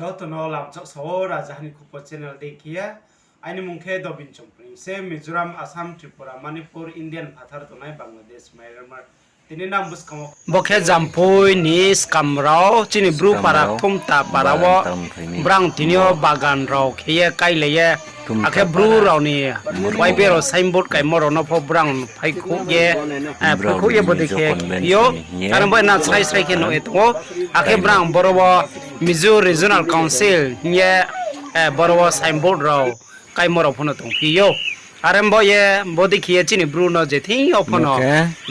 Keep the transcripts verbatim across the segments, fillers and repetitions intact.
Joto no lamchak sao, Rajaha ni Khupo channel dei khe ye. Aini mung khe Dobin Chongpring se, Mizoram, Assam, Tripura, Manipur, Indian phathar tongnai, Bangladesh, Myanmar. Tini nang buskang wo bo khe Jampui ni skam rao, chini Bru para, Thumta para wo brang tini yo bagan rao khe ye káilai ye. Akhe Bru rao ni Y B A rao signboard kaimo rao no pho brang phaikhuh ye, phaikhuh ye bodei khe yo. Are bo na srai srai khe nuh ye tong ou. Akhe brang boro wo Mizo Regional Council hing ye, boro wo signboard rao kaimo rao pho no tongphi ou. Are bo ye bodei khe ye chini Bru no je thing yo pho no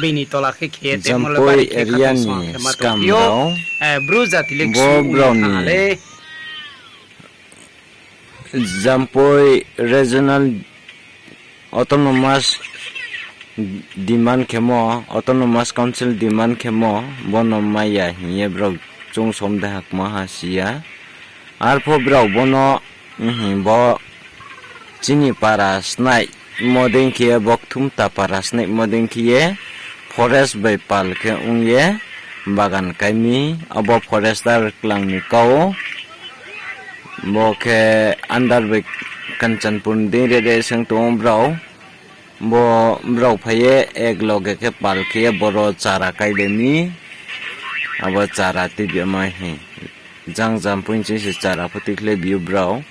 bini tola khe khe ye tongmo le bari khe kha tong song khe ma tongphi ou. Bru jati le ksu brao ni le Jampui Regional Autonomous demand khemo, Autonomous Council demand khemo, bo no mai ya hing ye brao chung som de ha kma ha si ya. Arpho brao bo no, bo chini para snaimo dei khe ye, bo Kthumta para snaimo dei khe ye, forest bai pal khe ong ye bagan kai mi, abo forester klang ni kau. Bo khe under bai Kanchanpur ni dei re re seng tong ou brao. Bo brao phai ye ek loge khe pal khe ye boro chara káilai mi. Abo chara tibia mai hi. Jang Jampui se chara pho tikhle bi ou brao,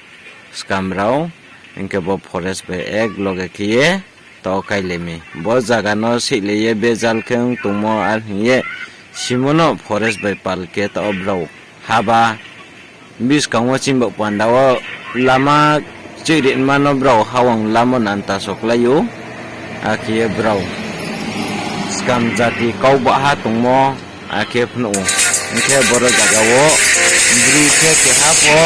skam rao. Hing khe bo forest bai ek loge khe ye to káilai mi. Bo zaga no seihlai ye bejal khe ong tongmo ar hing ye simo no forest bai pal khe to brao haba buskang wo chini bo panda wo lama chiri ma no brao hawang lamo nanta soklai ou. Akhe ye brao skam jati kau baha tongmo akhe phnuh ou. Hing khe boro zaga wo Bru khe keha pho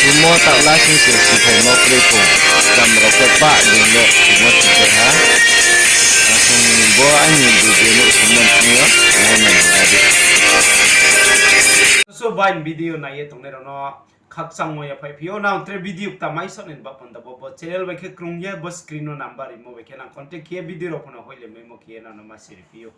sumo taoh la sing se siphaimo kroi pho. Skam rao khe pah ding le sumo siphai ha. Asong bo aini video no sumo thing yo nai nai ha di. So bai video nai ye tongnai rao no khakchangmo yaphaih phi ou, nang tre video kta mai saoh nai ni baoh panda bo, bo channel bai khe krung ye bo screen no number rimo bai khe nang contact khe ye video rao pho no hoih le maimo khe ye nang no ma siri phi ou.